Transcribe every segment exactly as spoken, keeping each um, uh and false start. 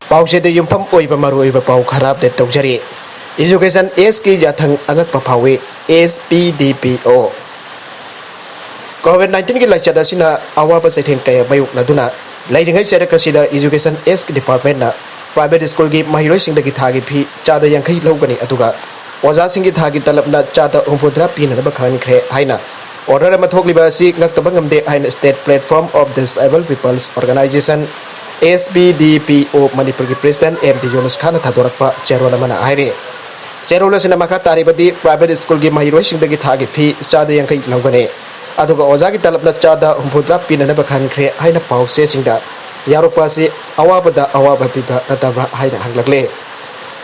ꯄꯥꯎꯆꯦꯗ ꯌꯨꯝꯐꯝ ꯑꯣꯏꯕ ꯃꯔꯨꯑꯣꯏꯕ ꯄꯥꯎ ꯈꯔ ꯑꯞꯗꯦꯠ ꯇꯧꯖꯔꯤ꯫ Education Act ꯀꯤ ꯌꯥꯊꯪ ꯑꯉꯛꯄ ꯐꯥꯎꯏ, S P D P O꯫ COVID nineteen ꯒꯤ ꯂꯥꯏꯆꯠ ꯑꯁꯤꯅ ꯑꯋꯥꯕ ꯆꯩꯊꯦꯡ ꯀꯌꯥ ꯃꯥꯌꯣꯛꯅꯗꯨꯅ ꯂꯩꯔꯤꯉꯩ ꯆꯩꯔꯛ ꯑꯁꯤꯗ Education Act Department ꯅ private school ꯒꯤ ꯃꯍꯩꯔꯣꯏꯁꯤꯡꯗꯒꯤ ꯊꯥꯒꯤ fee ꯆꯥꯗ ꯌꯥꯡꯈꯩ ꯂꯧꯒꯅꯤ, ꯑꯗꯨꯒ ꯑꯣꯖꯥꯁꯤꯡꯒꯤ ꯊꯥꯒꯤ ꯇꯂꯕꯅ ꯆꯥꯗ ꯍꯨꯝꯐꯨꯇꯔꯥ ꯄꯤꯅꯅꯕ ꯈꯪꯍꯟꯈ꯭ꯔꯦ ꯍꯥꯏꯅ order ꯑꯃ ꯊꯣꯛꯂꯤꯕ ꯑꯁꯤ ꯉꯛꯇꯕ ꯉꯝꯗꯦ ꯍꯥꯏꯅ State Platform of Disabled People's Organisation, S P D P O, ꯃꯅꯤꯄꯨꯔꯒꯤ president M D ꯌꯨꯅꯨꯁ ꯈꯥꯟꯅ ꯊꯥꯗꯣꯔꯛꯄ ꯆꯦꯔꯣꯜ ꯑꯃꯅ ꯍꯥꯏꯔꯤ꯫ ꯆꯦꯔꯣꯜ ꯑꯁꯤꯅ ꯃꯈꯥ ꯇꯥꯔꯤꯕꯗꯤ, private school ꯒꯤ ꯃꯍꯩꯔꯣꯏꯁꯤꯡꯗꯒꯤ ꯊꯥꯒꯤ fee ꯆꯥꯗ ꯌꯥꯡꯈꯩ ꯂꯧꯒꯅꯤ, ꯑꯗꯨꯒ ꯑꯣꯖꯥꯒꯤ ꯇꯂꯕꯅ ꯆꯥꯗ ꯍꯨꯝꯐꯨꯇꯔꯥ ꯄꯤꯅꯅꯕ ꯈꯟꯈ꯭ꯔꯦ ꯍꯥꯏꯅ ꯄꯥꯎꯆꯦꯁꯤꯡꯗ ꯌꯥꯎꯔꯛꯄ ꯑꯁꯤ ꯑꯋꯥꯕꯗ ꯑꯋꯥꯕ ꯄꯤꯕ ꯅꯠꯇꯕ꯭ꯔꯥ ꯍꯥꯏꯅ ꯍꯪꯂꯛꯂꯦ꯫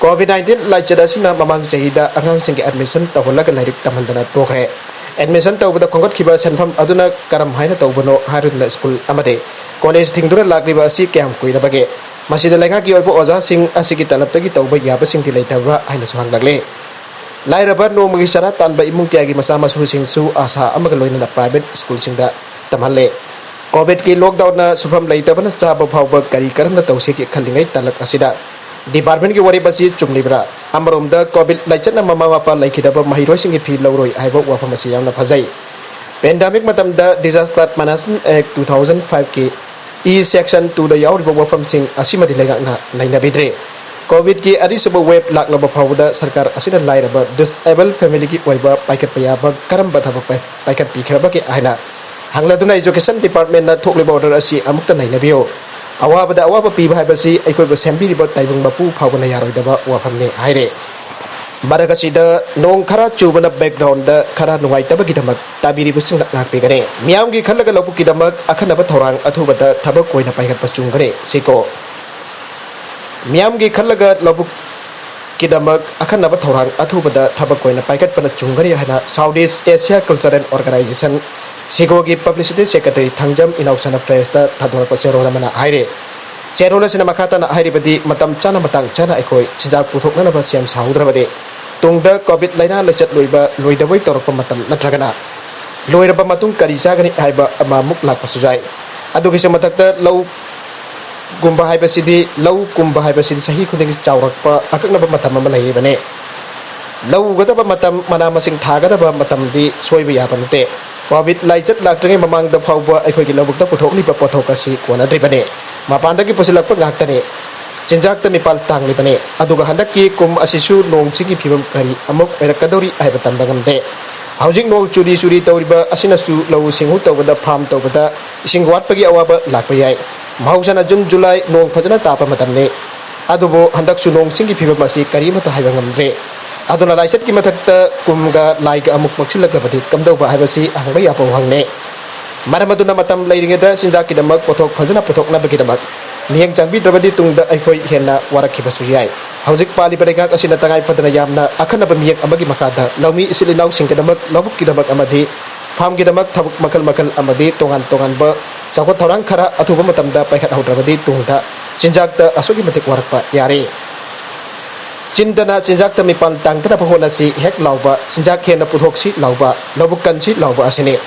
COVID nineteen ꯂꯥꯏꯆꯠ ꯑꯁꯤꯅ ꯃꯃꯥꯡ ꯆꯍꯤꯗ ꯑꯉꯥꯡꯁꯤꯡꯒꯤ admission ꯇꯧꯍꯜꯂꯒ ꯂꯥꯏꯔꯤꯛ ꯇꯝꯍꯟꯗꯅ ꯇꯣꯛꯈ꯭ꯔꯦ꯫ Admission ꯇꯧꯕꯗ ꯈꯣꯝꯒꯠꯈꯤꯕ ꯁꯦꯟꯐꯝ ꯑꯗꯨꯅ ꯀꯔꯝ ꯍꯥꯏꯅ ꯇꯧꯕꯅꯣ ꯍꯥꯏꯔꯗꯨꯅ school ꯑꯃꯗꯤ college ꯊꯤꯡꯗꯨꯅ ꯂꯥꯛꯂꯤꯕ ꯑꯁꯤ ꯀꯌꯥꯝ ꯀꯨꯏꯔꯕꯒꯦ? ꯃꯁꯤꯗ ꯂꯩꯉꯥꯛꯀꯤ ꯑꯣꯏꯕ ꯑꯣꯖꯥꯁꯤꯡ ꯑꯁꯤꯒꯤ ꯇꯂꯕꯇꯒꯤ ꯇꯧꯕ ꯌꯥꯕꯁꯤꯡꯗꯤ ꯂꯩꯇꯕ꯭ꯔꯥ ꯍꯥꯏꯅꯁꯨ ꯍꯪꯂꯛꯂꯦ꯫ ꯂꯥꯏꯔꯕ ꯅꯣꯡꯃꯒꯤ ꯆꯔꯥ ꯇꯥꯟꯕ ꯏꯃꯨꯡ ꯀꯌꯥꯒꯤ ꯃꯆꯥ ꯃꯁꯨꯁꯤꯡꯁꯨ ꯑꯥꯁꯥ ꯑꯃꯒ ꯂꯣꯏꯅꯅ private school ꯁꯤꯡꯗ ꯇꯝꯍꯜꯂꯦ꯫ COVID ꯀꯤ lockdown ꯅ ꯁꯨꯐꯝ ꯂꯩꯇꯕꯅ ꯆꯥꯕ ꯐꯥꯎꯕ ꯀꯔꯤ ꯀꯔꯝꯅ ꯇꯧꯁꯤꯒꯦ ꯈꯜꯂꯤꯉꯩ ꯇꯥꯂꯛ ꯑꯁꯤꯗ department ꯀꯤ ꯋꯥꯔꯦꯞ ꯑꯁꯤ ꯆꯨꯝꯂꯤꯕ꯭ꯔꯥ? ꯑꯃꯔꯣꯝꯗ COVID ꯂꯥꯏꯆꯠꯅ ꯃꯃꯥ ꯃꯄꯥ ꯂꯩꯈꯤꯗꯕ ꯃꯍꯩꯔꯣꯏꯁꯤꯡꯒꯤ fee ꯂꯧꯔꯣꯏ ꯍꯥꯏꯕ ꯋꯥꯐꯝ ꯑꯁꯤ ꯌꯥꯝꯅ ꯐꯖꯩ꯫ Pandemic ꯃꯇꯝꯗ Disaster Management Act two thousand five ꯀꯤ E section two ꯗ ꯌꯥꯎꯔꯤꯕ ꯋꯥꯐꯝꯁꯤꯡ ꯑꯁꯤꯃꯗꯤ ꯂꯩꯉꯥꯛꯅ ꯅꯩꯅꯕꯤꯗ꯭ꯔꯦ꯫ COVID ꯀꯤ ꯑꯅꯤꯁꯨꯕ wave ꯂꯥꯛꯂꯕ ꯐꯥꯎꯕꯗ ꯁꯔꯀꯥꯔ ꯑꯁꯤꯅ ꯂꯥꯏꯔꯕ disabled family ꯒꯤ ꯑꯣꯏꯕ ꯄꯥꯏꯈꯠꯄ ꯌꯥꯕ ꯀꯔꯝꯕ ꯊꯕꯛ ꯄꯥꯏ-, ꯄꯥꯏꯈꯠꯄꯤꯈ꯭ꯔꯕꯒꯦ ꯍꯥꯏꯅ ꯍꯪꯂꯗꯨꯅ Education Department ꯅ ꯊꯣꯛꯂꯤꯕ order ꯑꯁꯤ ꯑꯃꯨꯛꯇ ꯅꯩꯅꯕꯤꯌꯨ꯫ ꯑꯋꯥꯕꯗ ꯑꯋꯥꯕ ꯄꯤꯕ ꯍꯥꯏꯕꯁꯤ ꯑꯩꯈꯣꯏꯕꯨ ꯁꯦꯝꯕꯤꯔꯤꯕ ꯇꯥꯏꯕꯪ ꯃꯄꯨ ꯐꯥꯎꯕꯅ ꯌꯥꯔꯣꯏꯗꯕ ꯋꯥꯐꯝꯅꯤ ꯍꯥꯏꯔꯦ꯫ ꯃꯔꯛ ꯑꯁꯤꯗ ꯅꯣꯡ ꯈꯔ ꯆꯨꯕꯅ background ꯗ ꯈꯔ ꯅꯨꯡꯉꯥꯏꯇꯕꯒꯤꯗꯃꯛ ꯇꯥꯕꯤꯔꯤꯕꯁꯤꯡꯅ ꯉꯥꯛꯄꯤꯒꯅꯤ꯫ ꯃꯤꯌꯥꯝꯒꯤ ꯈꯜꯂꯒ ꯂꯧꯕꯨꯛꯀꯤꯗꯃꯛ ꯑꯈꯟꯅꯕ ꯊꯧꯔꯥꯡ ꯑꯊꯨꯕꯗ ꯊꯕꯛ ꯑꯣꯏꯅ ꯄꯥꯏꯈꯠꯄ ꯆꯨꯝꯒꯅꯤ꯫ ꯁꯤꯀꯣ꯫ ꯃꯤꯌꯥꯝꯒꯤ ꯈꯜꯂꯒ ꯂꯧꯕꯨꯛꯀꯤꯗꯃꯛ ꯑꯈꯟꯅꯕ ꯊꯧꯔꯥꯡ ꯑꯊꯨꯕꯗ ꯊꯕꯛ ꯑꯣꯏꯅ ꯄꯥꯏꯈꯠꯄꯅ ꯆꯨꯝꯒꯅꯤ ꯍꯥꯏꯅ South East Asia Cultural Organisation, ꯁꯤꯒꯣꯒꯤ publicity secretary Thangjam ꯏꯅꯥꯎꯆꯥꯅ press ꯇ ꯊꯥꯗꯣꯔꯛꯄ ꯆꯦꯔꯣꯜ ꯑꯃꯅ ꯍꯥꯏꯔꯤ꯫ ꯆꯦꯔꯣꯜ ꯑꯁꯤꯅ ꯃꯈꯥ ꯇꯥꯅ ꯍꯥꯏꯔꯤꯕꯗꯤ, ꯃꯇꯝ ꯆꯥꯅ ꯃꯇꯥꯡ ꯆꯥꯅ ꯑꯩꯈꯣꯏ ꯆꯤꯟꯖꯥꯛ ꯄꯨꯊꯣꯛꯅꯅꯕ ꯁꯦꯝ ꯁꯥꯍꯧꯗ꯭ꯔꯕꯗꯤ ꯇꯨꯡꯗ COVID ꯂꯥꯏꯅꯥ ꯂꯩꯆꯠ ꯂꯣꯏꯕ ꯂꯣꯏꯗꯕꯣꯏ ꯇꯧꯔꯛꯄ ꯃꯇꯝ ꯅꯠꯇ꯭ꯔꯒꯅ ꯂꯣꯏꯔꯕ ꯃꯇꯨꯡ ꯀꯔꯤ ꯆꯥꯒꯅꯤ ꯍꯥꯏꯕ ꯑꯃ ꯑꯃꯨꯛ ꯂꯥꯛꯄꯁꯨ ꯌꯥꯏ꯫ ꯑꯗꯨꯒꯤꯁꯨ ꯃꯊꯛꯇ ꯂꯧ ꯀꯨꯝꯕ ꯍꯥꯏꯕꯁꯤꯗꯤ, ꯂꯧ ꯀꯨꯝꯕ ꯍꯥꯏꯕꯁꯤꯗꯤ ꯆꯍꯤ ꯈꯨꯗꯤꯡꯒꯤ ꯆꯥꯎꯔꯛꯄ ꯑꯀꯛꯅꯕ ꯃꯇꯝ ꯑꯃ ꯂꯩꯔꯤꯕꯅꯤ꯫ ꯂꯧ ꯎꯒꯗꯕ ꯃꯇꯝ, ꯃꯅꯥ ꯃꯁꯤꯡ ꯊꯥꯒꯗꯕ ꯃꯇꯝꯗꯤ ꯁꯣꯏꯕ ꯌꯥꯕ ꯅꯠꯇꯦ꯫ ꯀꯣꯚꯤꯗ ꯂꯥꯏꯆꯠ ꯂꯥꯛꯇ꯭ꯔꯤꯉꯩ ꯃꯃꯥꯡꯗ ꯐꯥꯎꯕ ꯑꯩꯈꯣꯏꯒꯤ ꯂꯧꯕꯨꯛꯇ ꯄꯨꯊꯣꯛꯂꯤꯕ ꯄꯣꯠꯊꯣꯛ ꯑꯁꯤ ꯀꯣꯟꯅꯗ꯭ꯔꯤꯕꯅꯤ꯫ ꯃꯄꯥꯟꯗꯒꯤ ꯄꯨꯁꯤꯜꯂꯛꯄ ꯉꯥꯛꯇꯅꯤ꯫ ꯆꯤꯟꯖꯥꯛꯇ ꯃꯤꯄꯥꯜ ꯇꯥꯡꯂꯤꯕꯅꯤ꯫ ꯑꯗꯨꯒ ꯍꯟꯗꯛꯀꯤ ꯀꯨꯝ ꯑꯁꯤꯁꯨ ꯅꯣꯡ ꯆꯤꯡꯒꯤ ꯐꯤꯕꯝ ꯀꯔꯤ ꯑꯃꯨꯛ ꯑꯣꯏꯔꯛꯀꯗꯧꯔꯤ ꯍꯥꯏꯕ ꯇꯝꯕ ꯉꯝꯗꯦ꯫ ꯍꯧꯖꯤꯛ ꯅꯣꯡ ꯆꯨꯔꯤ ꯆꯨꯔꯤ ꯇꯧꯔꯤꯕ ꯑꯁꯤꯅꯁꯨ ꯂꯧꯎ ꯁꯤꯡꯎ ꯇꯧꯕꯗ, ꯐꯥꯔꯝ ꯇꯧꯕꯗ ꯏꯁꯤꯡ ꯋꯥꯠꯄꯒꯤ ꯑꯋꯥꯕ ꯂꯥꯛꯄ ꯌꯥꯏ꯫ ꯃꯍꯧꯁꯥꯅ ꯖꯨꯟ, ꯖꯨꯂꯥꯏ ꯅꯣꯡ ꯐꯖꯅ ꯇꯥꯕ ꯃꯇꯝꯅꯤ꯫ ꯑꯗꯨꯕꯨ ꯍꯟꯗꯛꯁꯨ ꯅꯣꯡ ꯆꯤꯡꯒꯤ ꯐꯤꯕꯝ ꯑꯁꯤ ꯀꯔꯤꯃꯠꯇ ꯍꯥꯏꯕ ꯉꯝꯗ꯭ꯔꯦ꯫ ꯑꯗꯨꯅ ꯂꯥꯏꯆꯠꯀꯤ ꯃꯊꯛꯇ ꯀꯨꯝꯒ ꯂꯥꯏꯒ ꯑꯃꯨꯛ ꯃꯛꯁꯤꯜꯂꯛꯂꯕꯗꯤ ꯀꯝꯗꯧꯕ ꯍꯥꯏꯕꯁꯤ ꯍꯪꯕ ꯌꯥꯕ ꯋꯥꯍꯪꯅꯤ꯫ ꯃꯔꯝ ꯑꯗꯨꯅ ꯃꯇꯝ ꯂꯩꯔꯤꯉꯩꯗ ꯆꯤꯟꯖꯥꯛꯀꯤꯗꯃꯛ ꯄꯣꯠꯊꯣꯛ ꯐꯖꯅ ꯄꯨꯊꯣꯛꯅꯕꯒꯤꯗꯃꯛ ꯃꯤꯠꯌꯦꯡ ꯆꯪꯕꯤꯗ꯭ꯔꯕꯗꯤ ꯇꯨꯡꯗ ꯑꯩꯈꯣꯏ ꯍꯦꯟꯅ ꯋꯥꯔꯛꯈꯤꯕꯁꯨ ꯌꯥꯏ꯫ ꯍꯧꯖꯤꯛ ꯄꯥꯜꯂꯤꯕ ꯂꯩꯉꯥꯛ ꯑꯁꯤꯅ ꯇꯉꯥꯏ ꯐꯗꯅ ꯌꯥꯝꯅ ꯑꯈꯟꯅꯕ ꯃꯤꯌꯦꯡ ꯑꯃꯒꯤ ꯃꯈꯥꯗ ꯂꯧꯃꯤ ꯏꯆꯤꯜ ꯏꯅꯥꯎꯁꯤꯡꯒꯤꯗꯃꯛ, ꯂꯧꯕꯨꯛꯀꯤꯗꯃꯛ ꯑꯃꯗꯤ ꯐꯥꯔꯝꯒꯤꯗꯃꯛ ꯊꯕꯛ ꯃꯈꯜ ꯃꯈꯜ ꯑꯃꯗꯤ ꯇꯣꯉꯥꯟ ꯇꯣꯉꯥꯟꯕ ꯆꯥꯎꯈꯠ ꯊꯧꯔꯥꯡ ꯈꯔ ꯑꯊꯨꯕ ꯃꯇꯝꯗ ꯄꯥꯏꯈꯠꯍꯧꯗ꯭ꯔꯕꯗꯤ ꯇꯨꯡꯗ ꯆꯤꯟꯖꯥꯛꯇ ꯑꯁꯨꯛꯀꯤ ꯃꯇꯤꯛ ꯋꯥꯔꯛꯄ ꯌꯥꯔꯦ꯫ ꯆꯤꯟꯗꯅ ꯆꯤꯟꯖꯥꯛꯇ ꯃꯤꯄꯥꯟ ꯇꯥꯡꯗꯅꯕ ꯍꯣꯠꯅꯁꯤ ꯍꯦꯛ ꯂꯥꯎꯕ, ꯆꯤꯟꯖꯥꯛ ꯍꯦꯟꯅ ꯄꯨꯊꯣꯛꯁꯤ ꯂꯥꯎꯕ, ꯂꯧꯕꯨꯛ ꯀꯟꯁꯤ ꯂꯥꯎꯕ ꯑꯁꯤꯅꯤ꯫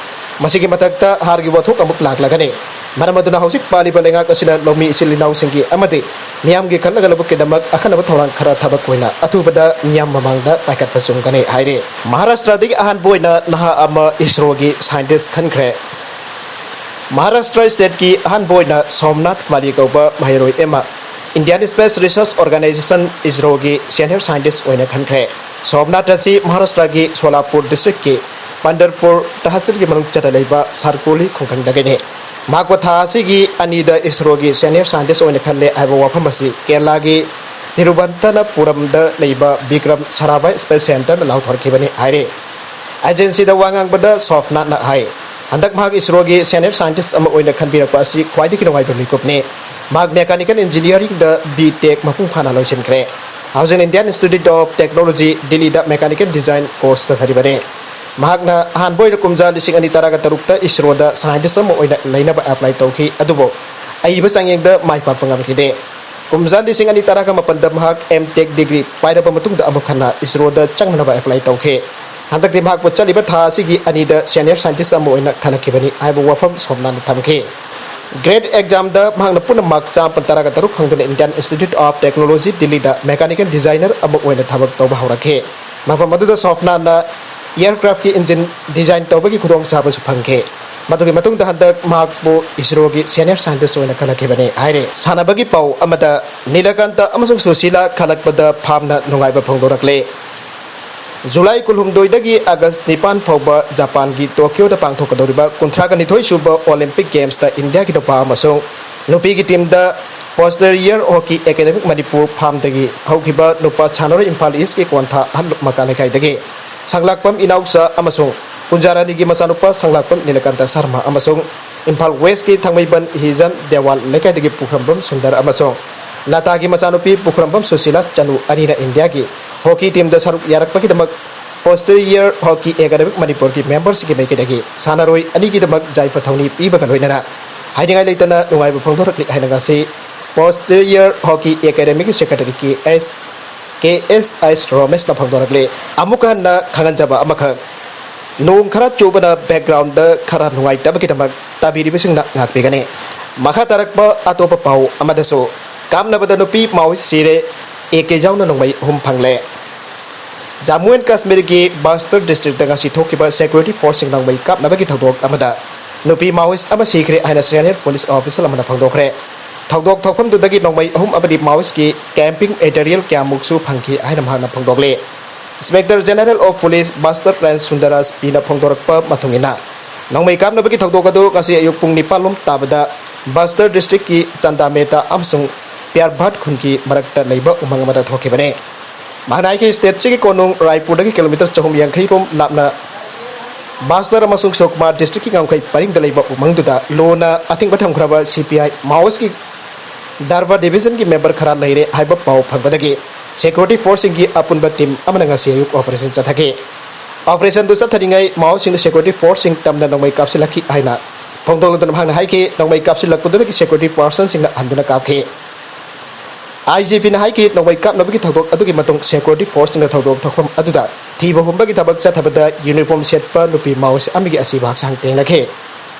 ꯃꯁꯤꯒꯤ ꯃꯊꯛꯇ ꯍꯥꯔꯒꯤ ꯋꯥꯊꯣꯛ ꯑꯃꯨꯛ ꯂꯥꯛꯂꯒꯅꯤ꯫ ꯃꯔꯝ ꯑꯗꯨꯅ ꯍꯧꯖꯤꯛ ꯄꯥꯜꯂꯤꯕ ꯂꯩꯉꯥꯛ ꯑꯁꯤꯅ ꯂꯧꯃꯤ ꯏꯆꯤꯜ ꯏꯅꯥꯎꯁꯤꯡꯒꯤ ꯑꯃꯗꯤ ꯃꯤꯌꯥꯝꯒꯤ ꯈꯜꯂꯒ ꯂꯧꯕꯨꯛꯀꯤꯗꯃꯛ ꯑꯈꯟꯅꯕ ꯊꯧꯔꯥꯡ ꯈꯔ ꯊꯕꯛ ꯑꯣꯏꯅ ꯑꯊꯨꯕꯗ ꯃꯤꯌꯥꯝ ꯃꯃꯥꯡꯗ ꯄꯥꯏꯈꯠꯄ ꯆꯨꯝꯒꯅꯤ ꯍꯥꯏꯔꯤ꯫ ꯃꯍꯥꯔꯥꯁꯇ꯭ꯔꯗꯒꯤ ꯑꯍꯥꯟꯕ ꯑꯣꯏꯅ ꯅꯍꯥ ꯑꯃ ꯏꯁꯔꯣꯒꯤ ꯁꯥꯏꯟꯇꯤꯁ ꯈꯟꯈ꯭ꯔꯦ꯫ ꯃꯍꯥꯔꯥꯁꯇ꯭ꯔ ꯁ꯭ꯇꯦꯠꯀꯤ ꯑꯍꯥꯟꯕ ꯑꯣꯏꯅ ꯁꯣꯝꯅꯥꯊ ꯃꯥꯂꯤ ꯀꯧꯕ ꯃꯍꯩꯔꯣꯏ ꯑꯃ ꯏꯟꯗꯤꯌꯟ ꯁ꯭ꯄꯦꯁ ꯔꯤꯁꯔꯁ ꯑꯣꯔꯒꯅꯥꯏꯖꯦꯁꯟ, ꯏꯁꯔꯣꯒꯤ ꯁꯦꯅꯤꯌꯔ ꯁꯥꯏꯟꯇꯤꯁ ꯑꯣꯏꯅ ꯈꯟꯈ꯭ꯔꯦ꯫ ꯁꯣꯝꯅꯥꯊ ꯑꯁꯤ ꯃꯍꯥꯔꯥꯁꯇ꯭ꯔꯒꯤ ꯁꯣꯂꯥꯄꯨꯔ ꯗꯤꯁꯇ꯭ꯔꯤꯛꯀꯤ ꯄꯟꯗꯔꯄꯨꯔ ꯇꯍꯁꯤꯜꯒꯤ ꯃꯅꯨꯡ ꯆꯟꯅ ꯂꯩꯕ ꯁꯥꯔꯀꯣꯂꯤ ꯈꯨꯡꯒꯪꯗꯒꯤꯅꯤ꯫ ꯃꯍꯥꯛꯄꯨ ꯊꯥ ꯑꯁꯤꯒꯤ ꯑꯅꯤꯗ ꯏꯁꯔꯣꯒꯤ ꯁꯦꯅꯤꯌꯔ ꯁꯥꯏꯟꯇꯤꯁ ꯑꯣꯏꯅ ꯈꯜꯂꯦ ꯍꯥꯏꯕ ꯋꯥꯐꯝ ꯑꯁꯤ ꯀꯦꯔꯂꯥꯒꯤ ꯇꯤꯔꯨꯕꯟꯇꯅꯄꯨꯔꯝꯗ ꯂꯩꯕ ꯕꯤꯀ꯭ꯔꯝ ꯁꯥꯔꯥꯚꯥꯏ ꯁ꯭ꯄꯦꯁ ꯁꯦꯟꯇꯔꯅ ꯂꯥꯎꯊꯣꯔꯛꯈꯤꯕꯅꯤ ꯍꯥꯏꯔꯤ꯫ ꯑꯦꯖꯦꯟꯁꯤꯗ ꯋꯥ ꯉꯥꯡꯕꯗ ꯁꯣꯐꯅꯥꯠꯅ ꯍꯥꯏ, ꯍꯟꯗꯛ ꯃꯍꯥꯛ ꯏꯁꯔꯣꯒꯤ ꯁꯦꯅꯤꯌꯔ ꯁꯥꯏꯟꯇꯤꯁ ꯑꯃ ꯑꯣꯏꯅ ꯈꯟꯕꯤꯔꯛꯄ ꯑꯁꯤ ꯈ꯭ꯋꯥꯏꯗꯒꯤ ꯅꯨꯡꯉꯥꯏꯕ ꯃꯤꯀꯨꯞꯅꯤ꯫ ꯃꯍꯥꯛ ꯃꯦꯀꯥꯅꯤꯀꯦꯜ ꯏꯟꯖꯤꯅꯤꯌꯥꯔꯤꯡꯗ ꯕꯤ ꯇꯦꯛ ꯃꯄꯨꯡ ꯐꯥꯅ ꯂꯣꯏꯁꯤꯟꯈ꯭ꯔꯦ꯫ ꯍꯧꯖꯤꯛ ꯏꯟꯗꯤꯌꯟ ꯏꯟꯁꯇꯤꯇ꯭ꯌꯨꯠ ꯑꯣꯐ ꯇꯦꯛꯅꯣꯂꯣꯖꯤ, ꯗꯤꯜꯂꯤꯗ ꯃꯦꯀꯥꯅꯤꯀꯦꯜ ꯗꯤꯖꯥꯏꯟ ꯀꯣꯔꯁ ꯆꯠꯊꯔꯤꯕꯅꯤ꯫ ꯃꯍꯥꯛꯅ ꯑꯍꯥꯟꯕ ꯑꯣꯏꯅ ꯀꯨꯝꯖꯥ ꯂꯤꯁꯤꯡ ꯑꯅꯤ ꯇꯔꯥꯒ ꯇꯔꯨꯛꯇ ꯏꯁꯔꯣꯗ ꯁꯥꯏꯟꯇꯤꯁ ꯑꯃ ꯑꯣꯏꯅ ꯂꯩꯅꯕ ꯑꯦꯄ꯭ꯂꯥꯏ ꯇꯧꯈꯤ, ꯑꯗꯨꯕꯨ ꯑꯏꯕ ꯆꯥꯡꯌꯦꯡꯗ ꯃꯥꯏ ꯄꯥꯛꯄ ꯉꯝꯈꯤꯗꯦ꯫ ꯀꯨꯝꯖꯥ ꯂꯤꯁꯤꯡ ꯑꯅꯤ ꯇꯔꯥꯒ ꯃꯥꯄꯟꯗ ꯃꯍꯥꯛ ꯑꯦꯝ ꯇꯦꯛ ꯗꯤꯒ꯭ꯔꯤ ꯄꯥꯏꯔꯕ ꯃꯇꯨꯡꯗ ꯑꯃꯨꯛ ꯍꯟꯅ ꯏꯁꯔꯣꯗ ꯆꯪꯅꯅꯕ ꯑꯦꯄ꯭ꯂꯥꯏ ꯇꯧꯈꯤ꯫ ꯍꯟꯗꯛꯇꯤ ꯃꯍꯥꯛꯄꯨ ꯆꯠꯂꯤꯕ ꯊꯥ ꯑꯁꯤꯒꯤ ꯑꯅꯤꯗ ꯁꯦꯅꯤꯌꯔ ꯁꯥꯏꯟꯇꯤꯁ ꯑꯃ ꯑꯣꯏꯅ ꯈꯜꯂꯛꯈꯤꯕꯅꯤ ꯍꯥꯏꯕ ꯋꯥꯐꯝ ꯁꯣꯝꯅꯥꯅ ꯊꯝꯈꯤ꯫ ꯒ꯭ꯔꯦꯠ ꯑꯦꯛꯖꯥꯝꯗ ꯃꯍꯥꯛꯅ ꯄꯨꯟꯅ ꯃꯥꯔꯛ ꯆꯥꯝꯃ ꯇꯔꯥꯒ ꯇꯔꯨꯛ ꯐꯪꯗꯨꯅ Indian Institute of Technology Delhiꯗ mechanical designer ꯑꯃ ꯑꯣꯏꯅ ꯊꯕꯛ ꯇꯧꯕ ꯍꯧꯔꯛꯈꯤ꯫ ꯃꯐꯝ ꯑꯗꯨꯗ ꯁꯣꯐꯅꯥꯅ aircraftꯀꯤ engine design ꯇꯧꯕꯒꯤ ꯈꯨꯗꯣꯡꯆꯥꯕꯁꯨ ꯐꯪꯈꯤ꯫ ꯃꯗꯨꯒꯤ ꯃꯇꯨꯡꯗ ꯍꯟꯗꯛ ꯃꯍꯥꯛꯄꯨ ISROꯒꯤ senior scientist ꯑꯣꯏꯅ ꯈꯜꯂꯛꯈꯤꯕꯅꯤ ꯍꯥꯏꯔꯦ꯫ ꯁꯥꯟꯅꯕꯒꯤ ꯄꯥꯎ ꯑꯃꯗ ꯅꯤꯂꯀꯥꯟꯇ ꯑꯃꯁꯨꯡ ꯁꯨꯁꯤꯂꯥ ꯈꯜꯂꯛꯄꯗ ꯐꯥꯝꯅ ꯅꯨꯡꯉꯥꯏꯕ ꯐꯣꯡꯗꯣꯔꯛꯂꯦ꯫ ꯖꯨꯂꯥꯏ ꯀꯨꯟꯍꯨꯝꯗꯣꯏꯗꯒꯤ ꯑꯥꯒꯁ ꯅꯤꯄꯥꯟ ꯐꯥꯎꯕ ꯖꯄꯥꯟꯒꯤ ꯇꯣꯀꯤꯌꯣꯗ ꯄꯥꯡꯊꯣꯛꯀꯗꯧꯔꯤꯕ ꯀꯨꯟꯊ꯭ꯔꯥꯒ ꯅꯤꯊꯣꯏ ꯁꯨꯕ Olympic Gamesꯇ ꯏꯟꯗꯤꯌꯥꯒꯤ ꯅꯨꯄꯥ ꯑꯃꯁꯨꯡ ꯅꯨꯄꯤꯒꯤ teamꯗ Posterior Hockey Academy ꯃꯅꯤꯄꯨꯔ ꯐꯥꯝꯗꯒꯤ ꯍꯧꯈꯤꯕ ꯅꯨꯄꯥ ꯁꯥꯟꯅꯔꯣꯏ ꯏꯝꯐꯥꯜ Eastꯀꯤ ꯀꯣꯟꯊꯥ ꯑꯍꯜ ꯃꯀꯥ ꯂꯩꯀꯥꯏꯗꯒꯤ ꯁꯪꯂꯥꯛꯄꯝ ꯏꯅꯥꯎꯆꯥ ꯑꯃꯁꯨꯡ ꯀꯨꯟꯖꯥꯔꯥꯅꯤꯒꯤ ꯃꯆꯥꯅꯨꯄꯥ ꯁꯪꯂꯥꯛꯄꯝ ꯅꯤꯂꯀꯥꯟꯇ ꯁꯔꯃ ꯑꯃꯁꯨꯡ ꯏꯝꯐꯥꯜ Westꯀꯤ ꯊꯥꯡꯃꯩꯕꯟ ꯍꯤꯖꯝ ꯗꯦꯋꯥꯜ ꯂꯩꯀꯥꯏꯗꯒꯤ ꯄꯨꯈ꯭ꯔꯝꯕꯝ ꯁꯨꯟꯗꯔ ꯑꯃꯁꯨꯡ ꯂꯇꯥꯒꯤ ꯃꯆꯥꯅꯨꯄꯤ ꯄꯨꯈ꯭ꯔꯝꯕꯝ ꯁꯨꯁꯤꯂꯥ ꯆꯅꯨ ꯑꯅꯤꯅ ꯏꯟꯗꯤꯌꯥꯒꯤ hockey teamꯗ ꯁꯔꯨꯛ ꯌꯥꯔꯛꯄꯒꯤꯗꯃꯛ Posterior Hockey Academy ꯃꯅꯤꯄꯨꯔꯒꯤ memberꯁꯤꯡꯒꯤ ꯃꯥꯏꯀꯩꯗꯒꯤ ꯁꯥꯟꯅꯔꯣꯏ ꯑꯅꯤꯒꯤꯗꯃꯛ ꯌꯥꯏꯐ ꯊꯧꯅꯤ ꯄꯤꯕꯒ ꯂꯣꯏꯅꯅ ꯍꯥꯏꯅꯤꯡꯉꯥꯏ ꯂꯩꯇꯅ ꯅꯨꯡꯉꯥꯏꯕ ꯐꯣꯡꯗꯣꯔꯛꯂꯤ ꯍꯥꯏꯅ ꯉꯁꯤ Posterior Hockey Academyꯒꯤ secretary ꯀꯦ ꯑꯦꯁ ꯀꯦ ꯑꯦꯁ ꯑꯩꯆ ꯔꯣꯃꯦꯁꯅ ꯐꯣꯡꯗꯣꯔꯛꯂꯤ꯫ ꯑꯃꯨꯛꯀ ꯍꯟꯅ ꯈꯪꯍꯟꯖꯕ ꯑꯃꯈꯛ, ꯅꯣꯡ ꯈꯔ ꯆꯨꯕꯅ backgroundꯗ ꯈꯔ ꯅꯨꯡꯉꯥꯏꯇꯕꯒꯤꯗꯃꯛ ꯇꯥꯕꯤꯔꯤꯕꯁꯤꯡꯅ ꯉꯥꯛꯄꯤꯒꯅꯤ꯫ ꯃꯈꯥ ꯇꯥꯔꯛꯄ ꯑꯇꯣꯞꯄ ꯄꯥꯎ ꯑꯃꯗꯁꯨ ꯀꯥꯞꯅꯕꯗ ꯅꯨꯄꯤ Maoist ꯁꯤꯔꯦ, ꯑꯦ ꯀꯦ ꯌꯥꯎꯅ ꯅꯣꯡꯃꯩ ꯑꯍꯨꯝ ꯐꯪꯂꯦ꯫ ꯖꯝꯃꯨ ꯑꯦꯟ ꯀꯥꯁꯃꯤꯔꯒꯤ ꯕꯁꯇꯔ districtꯇ ꯉꯁꯤ ꯊꯣꯛꯈꯤꯕ security forceꯁꯤꯡ ꯅꯣꯡꯃꯩ ꯀꯥꯞꯅꯕꯒꯤ ꯊꯧꯗꯣꯛ ꯑꯃꯗ ꯅꯨꯄꯤ Maoist ꯑꯃ ꯁꯤꯈ꯭ꯔꯦ ꯍꯥꯏꯅ senior police official ꯑꯃꯅ ꯐꯣꯡꯗꯣꯛꯈ꯭ꯔꯦ꯫ ꯊꯧꯗꯣꯛ ꯊꯣꯛꯐꯝꯗꯨꯗꯒꯤ ꯅꯣꯡꯃꯩ ꯑꯍꯨꯝ ꯑꯃꯗꯤ Maoistꯀꯤ camping material ꯀꯌꯥꯃꯨꯛꯁꯨ ꯐꯪꯈꯤ ꯍꯥꯏꯅ ꯃꯍꯥꯛꯅ ꯐꯣꯡꯗꯣꯛꯂꯤ꯫ Inspector General of Police Bastar Ranj Sundaras Pna ꯐꯣꯡꯗꯣꯔꯛꯄ ꯃꯇꯨꯡ ꯏꯟꯅ, ꯅꯣꯡꯃꯩ ꯀꯥꯞꯅꯕꯒꯤ ꯊꯧꯗꯣꯛ ꯑꯗꯨ ꯉꯁꯤ ꯑꯌꯨꯛ ꯄꯨꯡ ꯅꯤꯄꯥꯟ ꯂꯣꯝ ꯇꯥꯕꯗ ꯕꯁꯇꯔ districtꯀꯤ ꯆꯟꯗꯥꯃꯦꯇꯥ ꯑꯃꯁꯨꯡ ꯄꯤꯌꯥꯔꯚꯥꯠ ꯈꯨꯟꯒꯤ ꯃꯔꯛꯇ ꯂꯩꯕ ꯎꯃꯪ ꯑꯃꯗ ꯊꯣꯛꯈꯤꯕꯅꯤ꯫ ꯃꯍꯥꯛꯅ ꯍꯥꯏꯈꯤ, stateꯁꯤꯒꯤ ꯀꯣꯅꯨꯡ ꯔꯥꯏꯄꯨꯔꯗꯒꯤ kilometre ꯆꯍꯨꯝ ꯌꯥꯡꯈꯩ ꯔꯣꯝ ꯂꯥꯞꯅ ꯕꯥꯁꯇꯔ ꯑꯃꯁꯨꯡ ꯁꯨꯀꯃꯥ districtꯀꯤ ꯉꯝꯈꯩ ꯄꯔꯤꯡꯗ ꯂꯩꯕ ꯎꯃꯪꯗꯨꯗ ꯂꯣꯅ ꯑꯊꯤꯡꯕ ꯊꯝꯈ꯭ꯔꯕ C P I Maoistꯀꯤ ꯗꯥꯔꯚꯥ divisionꯒꯤ member ꯈꯔ ꯂꯩꯔꯦ ꯍꯥꯏꯕ ꯄꯥꯎ ꯐꯪꯕꯗꯒꯤ security forceꯁꯤꯡꯒꯤ ꯑꯄꯨꯟꯕ team ꯑꯃꯅ ꯉꯁꯤ ꯑꯌꯨꯛ operation ꯆꯠꯊꯈꯤ꯫ Operationꯗꯨ ꯆꯠꯊꯔꯤꯉꯩ Maoistꯁꯤꯡꯅ security forceꯁꯤꯡ ꯇꯝꯅ ꯅꯣꯡꯃꯩ ꯀꯥꯞꯁꯤꯜꯂꯛꯈꯤ ꯍꯥꯏꯅ ꯐꯣꯡꯗꯣꯛꯂꯗꯨꯅ ꯃꯍꯥꯛꯅ ꯍꯥꯏꯈꯤ, ꯅꯣꯡꯃꯩ ꯀꯥꯞꯁꯤꯜꯂꯛꯄꯗꯨꯗꯒꯤ security personꯁꯤꯡꯅ ꯍꯟꯗꯨꯅ ꯀꯥꯞꯈꯤ꯫ IGPꯅ ꯍꯥꯏꯈꯤ, ꯅꯣꯡꯃꯩ ꯀꯥꯞꯅꯕꯒꯤ ꯊꯧꯗꯣꯛ ꯑꯗꯨꯒꯤ ꯃꯇꯨꯡ security forceꯁꯤꯡꯅ ꯊꯧꯗꯣꯛ ꯊꯣꯛꯐꯝ ꯑꯗꯨꯗ ꯊꯤꯕ ꯍꯨꯝꯕꯒꯤ ꯊꯕꯛ ꯆꯠꯊꯕꯗ uniform ꯁꯦꯠꯄ ꯅꯨꯄꯤ Maoist ꯑꯃꯒꯤ ꯑꯁꯤꯕ ꯍꯛꯆꯥꯡ ꯇꯦꯡꯅꯈꯤ꯫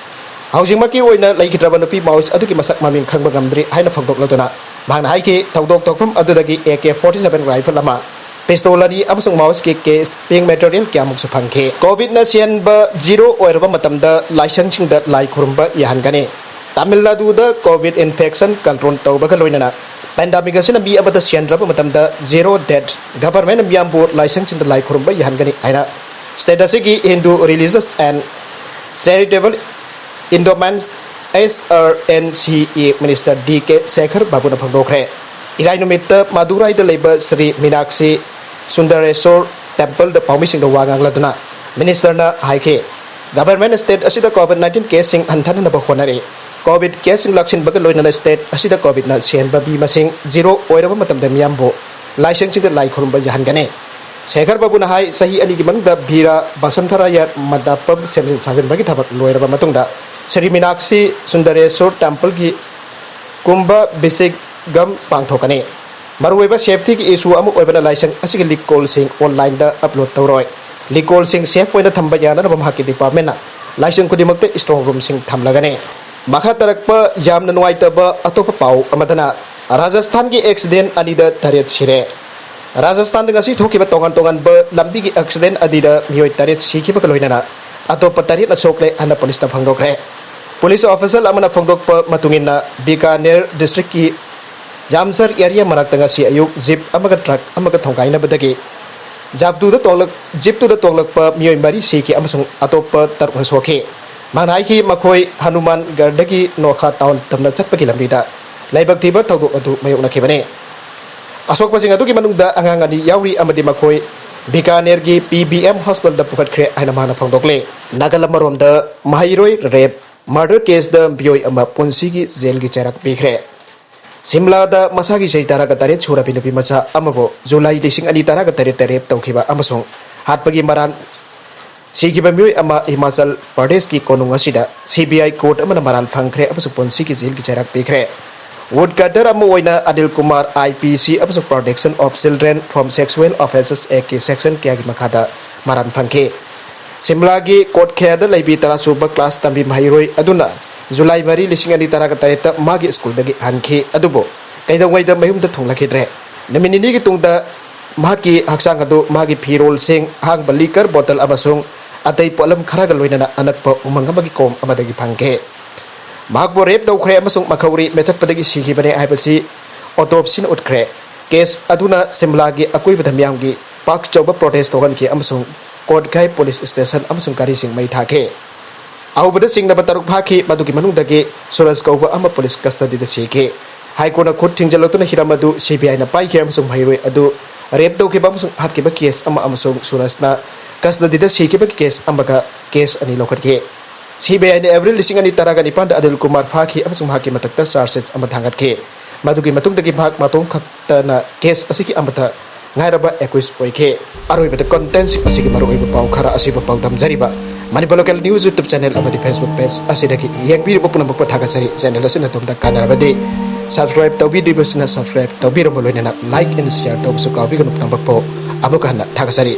ꯍꯧꯖꯤꯛꯃꯛꯀꯤ ꯑꯣꯏꯅ ꯂꯩꯈꯤꯗ꯭ꯔꯕ ꯅꯨꯄꯤ ꯃꯥꯑꯣꯏꯁ ꯑꯗꯨꯒꯤ ꯃꯁꯛ ꯃꯃꯤꯡ ꯈꯪꯕ ꯉꯝꯗ꯭ꯔꯤ ꯍꯥꯏꯅ ꯐꯣꯡꯗꯣꯛꯂꯗꯨꯅ, ꯃꯍꯥꯛꯅ ꯍꯥꯏꯈꯤ, ꯊꯧꯗꯣꯛ ꯊꯣꯛꯐꯝ ꯑꯗꯨꯗꯒꯤ A K forty seven rifle ꯑꯃ, ꯄꯤꯁꯇꯣꯜ ꯑꯅꯤ ꯑꯃꯁꯨꯡ ꯃꯥꯑꯣꯏꯁꯀꯤ ꯀꯦꯁ ꯄꯤꯡ ꯃꯦꯇꯔꯤꯌꯦꯜ ꯀꯌꯥꯃꯨꯛꯁꯨ ꯐꯪꯈꯤ꯫ ꯀꯣꯚꯤꯗꯅ ꯁꯤꯍꯟꯕ ꯖꯤꯔꯣ ꯑꯣꯏꯔꯕ ꯃꯇꯝꯗ ꯂꯥꯏꯁꯪꯁꯤꯡꯗ ꯂꯥꯏ ꯈꯨꯔꯨꯝꯕ ꯌꯥꯍꯟꯒꯅꯤ꯫ ꯇꯥꯃꯤꯜ ꯅꯥꯗꯨꯗ ꯀꯣꯚꯤꯗ ꯏꯟꯐꯦꯛꯁꯟ ꯀꯟꯇ꯭ꯔꯣꯜ ꯇꯧꯕꯒ ꯂꯣꯏꯅꯅ ꯄꯦꯟꯗꯥꯃꯤꯛ ꯑꯁꯤꯅ ꯃꯤ ꯑꯃꯠꯇ ꯁꯤꯍꯟꯗ꯭ꯔꯕ ꯃꯇꯝꯗ ꯖꯤꯔꯣ ꯗꯦꯠ ꯒꯚꯔꯟꯃꯦꯟꯠꯅ ꯃꯤꯌꯥꯝꯕꯨ ꯂꯥꯏꯁꯪꯁꯤꯡꯗ ꯂꯥꯏ ꯈꯨꯔꯨꯝꯕ ꯌꯥꯍꯟꯒꯅꯤ ꯍꯥꯏꯅ ꯁ꯭ꯇꯦꯠ ꯑꯁꯤꯒꯤ Hindu religious and charitable endowments, S R N C E, minister D K Shekhar ꯕꯥꯕꯨꯅ ꯐꯣꯡꯗꯣꯛꯈ꯭ꯔꯦ꯫ ꯏꯔꯥꯏ ꯅꯨꯃꯤꯠꯇ ꯃꯗꯨꯔꯥꯏꯗ ꯂꯩꯕ ꯁ꯭ꯔꯤ ꯃꯤꯅꯥꯛꯁꯤ ꯁꯨꯟꯗꯔꯦꯁꯣꯔ ꯇꯦꯝꯄꯜꯗ ꯄꯥꯎꯃꯤꯁꯤꯡꯗ ꯋꯥ ꯉꯥꯡꯂꯗꯨꯅ ꯃꯤꯅꯤꯁꯇꯔꯅ ꯍꯥꯏꯈꯤ, ꯒꯚꯔꯟꯃꯦꯟꯠꯅ ꯁ꯭ꯇꯦꯠ ꯑꯁꯤꯗ ꯀꯣꯚꯤꯗ ꯅꯥꯏꯟꯇꯤꯟ ꯀꯦꯁꯁꯤꯡ ꯍꯟꯊꯅꯅꯕ ꯍꯣꯠꯅꯔꯤ꯫ ꯀꯣꯚꯤꯗ ꯀꯦꯁꯁꯤꯡ ꯂꯥꯛꯁꯤꯟꯕꯒ ꯂꯣꯏꯅꯅ ꯁ꯭ꯇꯦꯠ ꯑꯁꯤꯗ ꯀꯣꯚꯤꯗꯅ ꯁꯤꯍꯟꯕ ꯃꯤ ꯃꯁꯤꯡ ꯖꯤꯔꯣ ꯑꯣꯏꯔꯕ ꯃꯇꯝꯗ ꯃꯤꯌꯥꯝꯕꯨ ꯂꯥꯏꯁꯪꯁꯤꯡꯗ ꯂꯥꯏ ꯈꯨꯔꯨꯝꯕ ꯌꯥꯍꯟꯒꯅꯤ꯫ ꯁꯦꯈꯔ ꯕꯥꯕꯨꯅ ꯍꯥꯏ, ꯆꯍꯤ ꯑꯅꯤꯒꯤ ꯃꯅꯨꯡꯗ ꯚꯤꯔꯥ ꯕꯁꯟꯊꯔꯥꯌ ꯃꯟꯗꯄꯝ ꯁꯦꯝꯖꯤꯟ ꯁꯥꯖꯤꯟꯕꯒꯤ ꯊꯕꯛ ꯂꯣꯏꯔꯕ ꯃꯇꯨꯡꯗ ꯁ꯭ꯔꯤ ꯃꯤꯅꯥꯛꯁꯤ ꯁꯨꯟꯗꯔꯦꯁꯣꯔ ꯇꯦꯝꯄꯜꯒꯤ ꯀꯨꯝꯚ ꯕꯤꯁꯤꯒꯝ ꯄꯥꯡꯊꯣꯛꯀꯅꯤ꯫ ꯃꯔꯨꯑꯣꯏꯕ ꯁꯦꯐꯇꯤꯒꯤ ꯏꯁꯨ ꯑꯃ ꯑꯣꯏꯕꯅ ꯂꯥꯏꯁꯪ ꯑꯁꯤꯒꯤ ꯂꯤꯛꯀꯣꯜꯁꯤꯡ ꯑꯣꯟꯂꯥꯏꯟꯗ ꯑꯞꯂꯣꯗ ꯇꯧꯔꯣꯏ꯫ ꯂꯤꯛꯀꯣꯜꯁꯤꯡ ꯁꯦꯐ ꯑꯣꯏꯅ ꯊꯝꯕ ꯌꯥꯅꯅꯕ ꯃꯍꯥꯛꯀꯤ ꯗꯤꯄꯥꯔꯠꯃꯦꯟꯠꯅ ꯂꯥꯏꯁꯪ ꯈꯨꯗꯤꯡꯃꯛꯇ ꯏꯁꯇ꯭ꯔꯣꯡ ꯔꯨꯝꯁꯤꯡ ꯊꯝꯂꯒꯅꯤ꯫ ꯃꯈꯥ ꯇꯥꯔꯛꯄ ꯌꯥꯝꯅ ꯅꯨꯡꯉꯥꯏꯇꯕ ꯑꯇꯣꯞꯄ ꯄꯥꯎ ꯑꯃꯗꯅ, ꯔꯥꯖꯁꯊꯥꯟꯒꯤ ꯑꯦꯛꯁꯤꯗꯦꯟ ꯑꯅꯤꯗ ꯇꯔꯦꯠ ꯁꯤꯔꯦ꯫ ꯔꯥꯖꯁꯊꯥꯟꯗ ꯉꯁꯤ ꯊꯣꯛꯈꯤꯕ ꯇꯣꯉꯥꯟ ꯇꯣꯉꯥꯟꯕ ꯂꯝꯕꯤꯒꯤ ꯑꯦꯛꯁꯤꯗꯦꯟ ꯑꯅꯤꯗ ꯃꯤꯑꯣꯏ ꯇꯔꯦꯠ ꯁꯤꯈꯤꯕꯒ ꯂꯣꯏꯅꯅ ꯑꯇꯣꯞꯄ ꯇꯔꯦꯠꯅ ꯁꯣꯛꯂꯦ ꯍꯥꯏꯅ ꯄꯨꯂꯤꯁꯅ ꯐꯣꯡꯗꯣꯛꯈ꯭ꯔꯦ꯫ ꯄꯨꯂꯤꯁ ꯑꯣꯐꯤꯁꯤꯌꯦꯜ ꯑꯃꯅ ꯐꯣꯡꯗꯣꯛꯄ ꯃꯇꯨꯡ ꯏꯟꯅ, ꯕꯤꯀꯥꯅꯦꯔ ꯗꯤꯁꯇ꯭ꯔꯤꯛꯀꯤ ꯌꯥꯝꯁꯔ ꯑꯦꯔꯤꯌꯥ ꯃꯅꯥꯛꯇ ꯉꯁꯤ ꯑꯌꯨꯛ ꯖꯤꯞ ꯑꯃꯒ ꯇ꯭ꯔꯛ ꯑꯃꯒ ꯊꯣꯡꯒꯥꯏꯅꯕꯗꯒꯤ ꯖꯥꯞꯇꯨꯗ ꯇꯣꯡꯂꯛ-, ꯖꯤꯞꯇꯨꯗ ꯇꯣꯡꯂꯛꯄ ꯃꯤꯑꯣꯏ ꯃꯔꯤ ꯁꯤꯈꯤ ꯑꯃꯁꯨꯡ ꯑꯇꯣꯞꯄ ꯇꯔꯨꯛꯅ ꯁꯣꯛꯈꯤ꯫ ꯃꯍꯥꯛꯅ ꯍꯥꯏꯈꯤ, ꯃꯈꯣꯏ ꯍꯅꯨꯃꯥꯟꯒꯔꯗꯒꯤ ꯅꯣꯈꯥ ꯇꯥꯎꯟ ꯇꯝꯅ ꯆꯠꯄꯒꯤ ꯂꯝꯕꯤꯗ ꯂꯥꯏꯕꯛ ꯊꯤꯕ ꯊꯧꯗꯣꯛ ꯑꯗꯨ ꯃꯥꯌꯣꯛꯅꯈꯤꯕꯅꯤ꯫ ꯑꯁꯣꯛꯄꯁꯤꯡ ꯑꯗꯨꯒꯤ ꯃꯅꯨꯡꯗ ꯑꯉꯥꯡ ꯑꯅꯤ ꯌꯥꯎꯔꯤ ꯑꯃꯗꯤ ꯃꯈꯣꯏ ꯕꯤꯀꯥꯅꯦꯔꯒꯤ ꯄꯤ ꯕꯤ ꯑꯦꯝ ꯍꯣꯁꯄꯤꯇꯥꯜꯗ ꯄꯨꯈꯠꯈ꯭ꯔꯦ ꯍꯥꯏꯅ ꯃꯍꯥꯛꯅ ꯐꯣꯡꯗꯣꯛꯂꯤ꯫ ꯅꯥꯀꯜ ꯑꯃꯔꯣꯝꯗ, ꯃꯍꯩꯔꯣꯏ ꯔꯦꯞ, ꯃꯔꯗꯔ ꯀꯦꯁꯇ ꯃꯤꯑꯣꯏ ꯑꯃ ꯄꯨꯟꯁꯤꯒꯤ ꯖꯦꯜꯒꯤ ꯆꯩꯔꯥꯛ ꯄꯤꯈ꯭ꯔꯦ꯫ ꯁꯤꯝꯂꯥꯗ ꯃꯁꯥꯒꯤ ꯆꯍꯤ ꯇꯔꯥꯒ ꯇꯔꯦꯠ ꯁꯨꯔꯕꯤ ꯅꯨꯄꯤ ꯃꯆꯥ ꯑꯃꯕꯨ ꯖꯨꯂꯥꯏ ꯂꯤꯁꯤꯡ ꯑꯅꯤ ꯇꯔꯥꯒ ꯇꯔꯦꯠꯇ ꯔꯦꯞ ꯇꯧꯈꯤꯕ ꯑꯃꯁꯨꯡ ꯍꯥꯠꯄꯒꯤ ꯃꯔꯥꯜ ꯁꯤꯈꯤꯕ ꯃꯤꯑꯣꯏ ꯑꯃ ꯍꯤꯃꯥꯆꯜ ꯄ꯭ꯔꯗꯦꯁꯀꯤ ꯀꯣꯅꯨꯡ ꯑꯁꯤꯗ ꯁꯤ ꯕꯤ ꯑꯥꯏ ꯀꯣꯔꯠ ꯑꯃꯅ ꯃꯔꯥꯜ ꯐꯪꯈ꯭ꯔꯦ ꯑꯃꯁꯨꯡ ꯄꯨꯟꯁꯤꯒꯤ ꯖꯦꯜꯒꯤ ꯆꯩꯔꯥꯛ ꯄꯤꯈ꯭ꯔꯦ꯫ ꯋꯨꯗ ꯀꯠꯇꯔ ꯑꯃ ꯑꯣꯏꯅ ꯑꯅꯤꯜ ꯀꯨꯃꯥꯔ, ꯑꯥꯏ ꯄꯤ ꯁꯤ ꯑꯃꯁꯨꯡ Protection of Children from Sexual Offences Act ꯀꯤ ꯁꯦꯛꯁꯟ ꯀꯌꯥꯒꯤ ꯃꯈꯥꯗ ꯃꯔꯥꯜ ꯐꯪꯈꯤ꯫ ꯁꯤꯝꯂꯥꯒꯤ ꯀꯣꯠꯈꯦꯗ ꯂꯩꯕꯤ ꯇꯔꯥ ꯁꯨꯕ ꯀ꯭ꯂꯥꯁ ꯇꯝꯕꯤ ꯃꯍꯩꯔꯣꯏ ꯑꯗꯨꯅ ꯖꯨꯂꯥꯏ ꯃꯔꯤ, ꯂꯤꯁꯤꯡ ꯑꯅꯤ ꯇꯔꯥꯒ ꯇꯔꯦꯠꯇ ꯃꯍꯥꯛꯀꯤ ꯁ꯭ꯀꯨꯜꯗꯒꯤ ꯍꯟꯈꯤ, ꯑꯗꯨꯕꯨ ꯀꯩꯗꯧꯉꯩꯗ ꯃꯌꯨꯝꯗ ꯊꯨꯡꯂꯈꯤꯗ꯭ꯔꯦ꯫ ꯅꯨꯃꯤꯠ ꯅꯤꯅꯤꯒꯤ ꯇꯨꯡꯗ ꯃꯍꯥꯛꯀꯤ ꯍꯛꯆꯥꯡ ꯑꯗꯨ ꯃꯍꯥꯛꯀꯤ ꯐꯤꯔꯣꯜꯁꯤꯡ, ꯑꯍꯥꯡꯕ ꯂꯤꯀꯔ ꯕꯣꯇꯜ ꯑꯃꯁꯨꯡ ꯑꯇꯩ ꯄꯣꯠꯂꯝ ꯈꯔꯒ ꯂꯣꯏꯅꯅ ꯑꯅꯛꯄ ꯎꯃꯪ ꯑꯃꯒꯤ ꯀꯣꯝ ꯑꯃꯗꯒꯤ ꯐꯪꯈꯤ꯫ ꯃꯍꯥꯛꯄꯨ ꯔꯦꯞ ꯇꯧꯈ꯭ꯔꯦ ꯑꯃꯁꯨꯡ ꯃꯈꯧꯔꯤ ꯃꯦꯊꯠꯄꯗꯒꯤ ꯁꯤꯈꯤꯕꯅꯦ ꯍꯥꯏꯕꯁꯤ ꯑꯣꯇꯣꯞꯁꯤꯅ ꯎꯠꯈ꯭ꯔꯦ꯫ ꯀꯦꯁ ꯑꯗꯨꯅ ꯁꯤꯝꯂꯥꯒꯤ ꯑꯀꯣꯏꯕꯗ ꯃꯤꯌꯥꯝꯒꯤ ꯄꯥꯛ ꯆꯥꯎꯕ ꯄ꯭ꯔꯣꯇꯦꯁ ꯊꯣꯛꯍꯟꯈꯤ ꯑꯃꯁꯨꯡ ꯀꯣꯠꯈꯥꯏ ꯄꯨꯂꯤꯁ ꯁ꯭ꯇꯦꯁꯟ ꯑꯃꯁꯨꯡ ꯒꯥꯔꯤꯁꯤꯡ ꯃꯩ ꯊꯥꯈꯤ꯫ ꯑꯍꯧꯕꯗ ꯆꯤꯡꯅꯕ ꯇꯔꯨꯛ ꯐꯥꯈꯤ, ꯃꯗꯨꯒꯤ ꯃꯅꯨꯡꯗꯒꯤ ꯁꯨꯔꯖ ꯀꯧꯕ ꯑꯃ ꯄꯨꯂꯤꯁ ꯀꯁꯇꯗꯤꯗ ꯁꯤꯈꯤ꯫ ꯍꯥꯏ ꯀꯣꯔꯠꯅ ꯈꯨꯠ ꯊꯤꯡꯖꯤꯜꯂꯛꯇꯨꯅ ꯍꯤꯔꯝ ꯑꯗꯨ ꯁꯤ ꯕꯤ ꯑꯥꯏꯅ ꯄꯥꯏꯈꯤ ꯑꯃꯁꯨꯡ ꯃꯍꯩꯔꯣꯏ ꯑꯗꯨ ꯔꯦꯞ ꯇꯧꯈꯤꯕ ꯑꯃꯁꯨꯡ ꯍꯥꯠꯈꯤꯕ ꯀꯦꯁ ꯑꯃ ꯑꯃꯁꯨꯡ ꯁꯨꯔꯖꯅ ꯀꯁꯇꯗꯤꯗ ꯁꯤꯈꯤꯕꯒꯤ ꯀꯦꯁ ꯑꯃꯒ ꯀꯦꯁ ꯑꯅꯤ ꯂꯧꯈꯠꯈꯤ꯫ ꯁꯤ ꯕꯤ ꯑꯥꯏꯅ ꯑꯦꯄ꯭ꯔꯤꯜ ꯂꯤꯁꯤꯡ ꯑꯅꯤ ꯇꯔꯥꯒ ꯅꯤꯄꯥꯟꯗ ꯑꯅꯤꯜ ꯀꯨꯃꯥꯔ ꯐꯥꯈꯤ ꯑꯃꯁꯨꯡ ꯃꯍꯥꯛꯀꯤ ꯃꯊꯛꯇ ꯆꯥꯔꯖ ꯁꯤꯠ ꯑꯃ ꯊꯥꯡꯒꯠꯈꯤ꯫ ꯃꯗꯨꯒꯤ ꯃꯇꯨꯡꯗꯒꯤ ꯃꯍꯥꯛ ꯃꯇꯣꯝ ꯈꯛꯇꯅ ꯀꯦꯁ ꯑꯁꯤꯒꯤ ꯑꯃꯠꯇ ꯉꯥꯏꯔꯕ ꯑꯦꯀ꯭ꯌꯨꯁ ꯑꯣꯏꯈꯤ꯫ ꯑꯔꯣꯏꯕꯗ ꯀꯣꯟꯇꯦꯟꯠꯁꯤꯡ ꯑꯁꯤꯒꯤ ꯃꯔꯨꯑꯣꯏꯕ ꯄꯥꯎ ꯈꯔ ꯑꯁꯤꯕꯨ ꯄꯥꯎꯗꯝꯖꯔꯤꯕ Manipur local news YouTube channel ꯑꯃꯗꯤ ꯐꯦꯁꯕꯨꯛ ꯄꯦꯖ ꯑꯁꯤꯗꯒꯤ ꯌꯦꯡꯕꯤꯔꯤꯕ ꯄꯨꯝꯅꯃꯛꯄꯨ ꯊꯥꯒꯠꯆꯔꯤ꯫ ꯆꯦꯅꯦꯜ ꯑꯁꯤꯅ ꯑꯗꯣꯝꯗ ꯀꯥꯟꯅꯔꯕꯗꯤ ꯁꯕꯁꯀ꯭ꯔꯥꯏꯕ ꯇꯧꯕꯤꯗ꯭ꯔꯤꯕꯁꯤꯅ ꯁꯕꯁꯀ꯭ꯔꯥꯏꯕ ꯇꯧꯕꯤꯔꯝꯕ ꯂꯣꯏꯅꯅ ꯂꯥꯏꯛ ꯑꯦꯟ ꯁꯤꯌꯔ ꯇꯧꯕꯁꯨ ꯀꯥꯎꯕꯤꯒꯅꯨ꯫ ꯄꯨꯝꯅꯃꯛꯄꯨ ꯑꯃꯨꯛꯀ ꯍꯟꯅ ꯊꯥꯒꯠꯆꯔꯤ꯫